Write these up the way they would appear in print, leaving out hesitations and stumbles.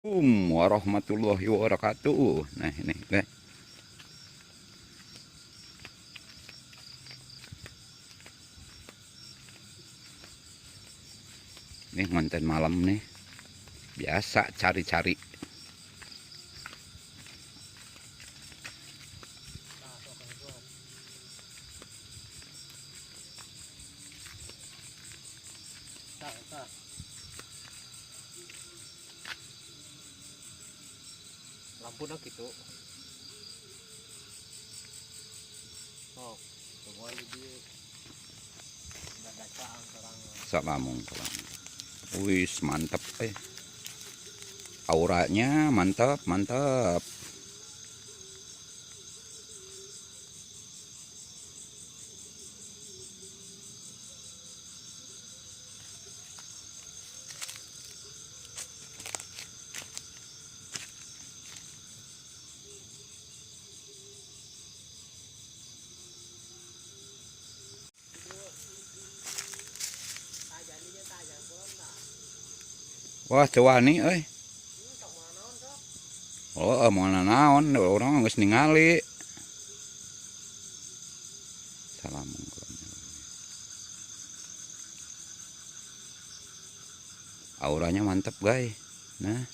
Warahmatullahi wabarakatuh. Nah ini guys. Ini konten malam nih. Biasa cari-cari. Lampunya gitu. Oh, semua di Salamung. Wis mantep eh. Auranya mantap, mantap. Wah, cewani euy. Oh, mau naon, orang geus ningali. Salam. Auranya mantap, guys. Nah.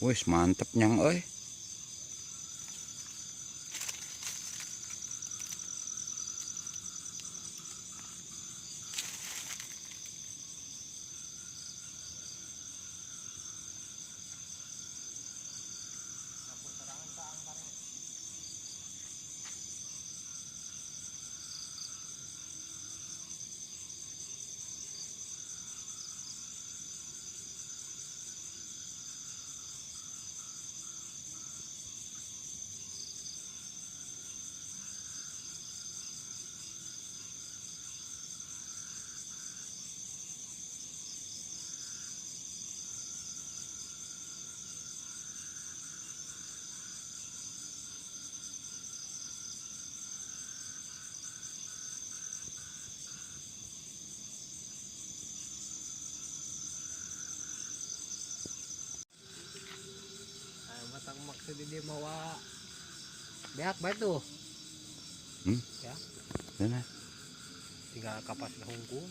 Wih, mantep nyang euy. Maksudnya dia mawa beak baik tuh. Ya. Mana? Tinggal kapas hungkung.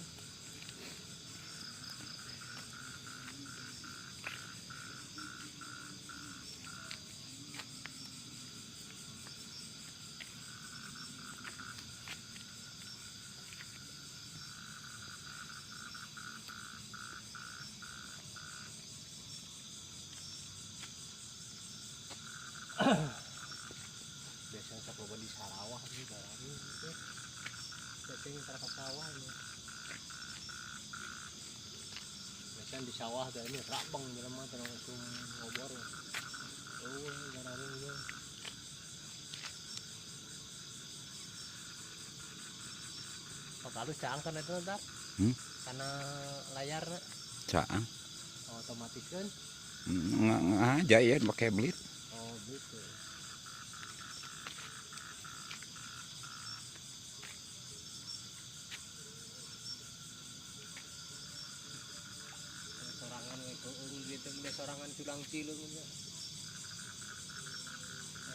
Biasanya sok loba di Sarawak nih barang teh. Biasanya antara ke sawah nih. Biasanya di sawah teh ini rabang jelema teh langsung ngobor. Oh, gararing ge. Sok halus caang kan itu ntar? Karena layarna. Caang. Otomatis kan? Nggak aja ya pakai belit. Oh gitu. Sorangan itu gitu, udah sorangan culang cilung nya.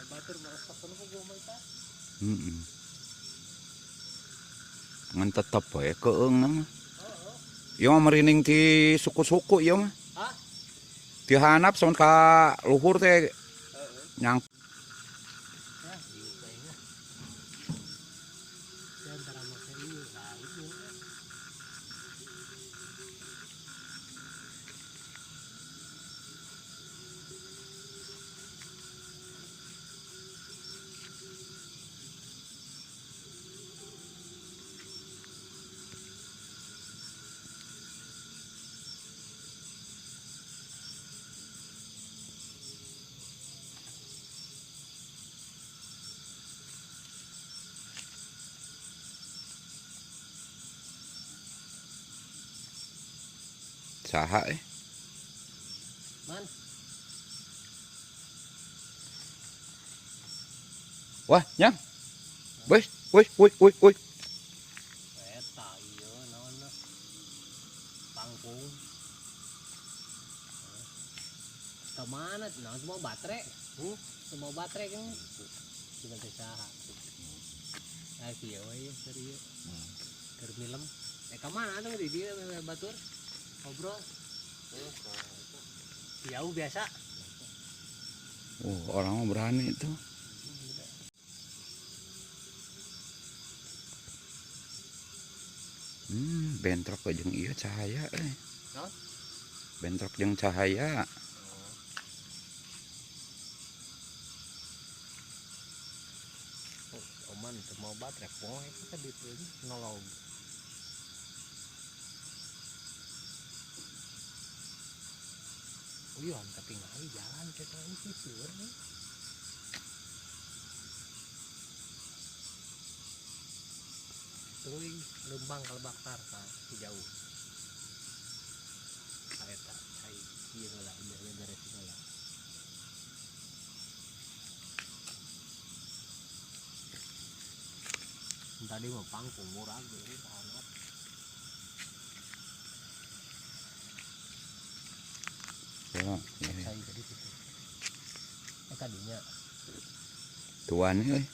Batur meresap kan gua mah eta. Ngan tetep we keung mah. Ieu mah merinding ti suku-suku ieu mah. Hah? Ti handap sampe ka luhur teh nyang. Ya, ieu kayaknya. Ya, antara make ieu lah itu. Saha eh? Man. Wah, nyang. Wih, wih, wih, wih, wih. Eta ieu naon lah. Pangkung. Ke mana? Naon semua baterai? Semua baterai kan? Kita teh saha. Ah kieu we keur ieu. Keur milem. Ka mana tuh di dieu batur? Ngobrol. Jauh biasa. Oh, orang mah berani itu. Bentrok jeung ieu cahaya eh. Hah? Bentrok jeung cahaya. Oh, oman teu mau baterai poe eta ditu nolog. Oh iya, tapi ngali jalan ke sana sih seur nih. Terus lembang kalau bakar ka jauh. Eta cai ieu lah beres lah. Tadi mah pangkung murah gitu hangat. Ya, ya. Cai tadi gitu. Tadinya. Tuan euy.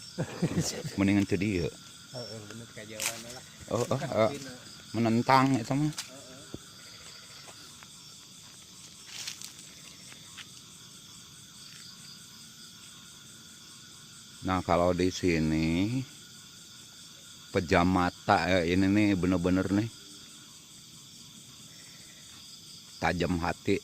Mendingan teu dieu. Heeh, bener kajauhan lah. Oh, oh, oh. Menentang eta mah. Nah, kalau di sini pejam mata ya, ini nih bener-bener nih tajam hati.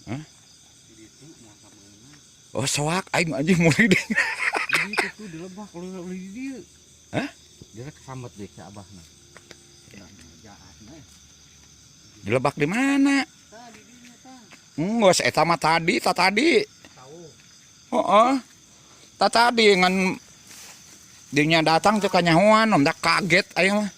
Hah? Oh, soak aing anjing murid. Jadi itu tuh di lebak lu di dieu. Hah? Dia kesambat deh ke abahna. Di lebak di mana? Enggak, eta mah tadi, ta tadi. Heeh. Ta tadi ngan dinya datang tuh kanyahoan, om dah kaget aing mah.